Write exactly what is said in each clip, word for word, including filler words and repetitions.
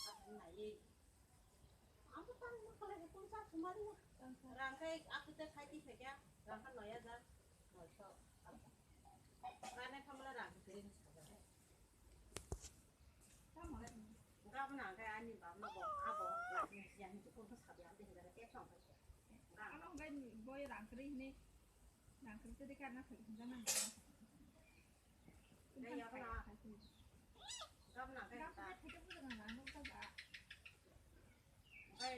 Nai. Amo tang ma kala he kun sa sumari na. Rang khai aku te khai ti phekya. Rang kha noya ja. Noisho. Rane khamla rang khai. Gabna khai ani bab no bo abo. Yang tu kun sa biang te gara te song khai. Ano hingga boy rang kri ni. Rang kri te de kana khai hingga nang. Gabna khai ta. Khai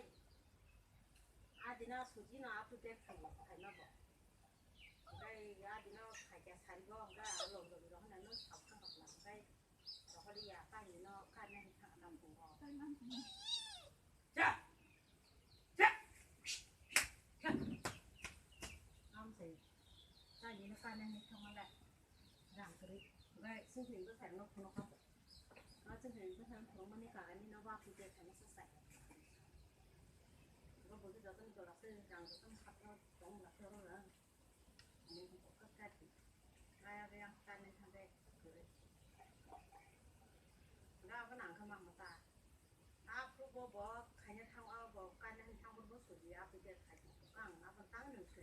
adina suji no apu te khai khai no bo. Khai adina khai ke sari go ga lo lo lo na no sab kha kha khai. Rohori ya ta ni no ka ne kha na bu. Ja. Ja. Ja. Am se. Ta ni no ka ne kha ma la. Rang kri. Gai, sing sing bwsai no phunuk kha. Ma sing sing bwsai no phunuk mani kagani no ba phi je thani sa sai. Bo bo joto ni jora se rang joto ni khat no tong la se ro la. Ani ko ka ka ti. Kaya be ang ka ne thang de. Ga ba nang kha ma ma ta. Aphuru bo bo khaina thang o bo kaina thang bo suji aphuru je khai kang abo tang nung sui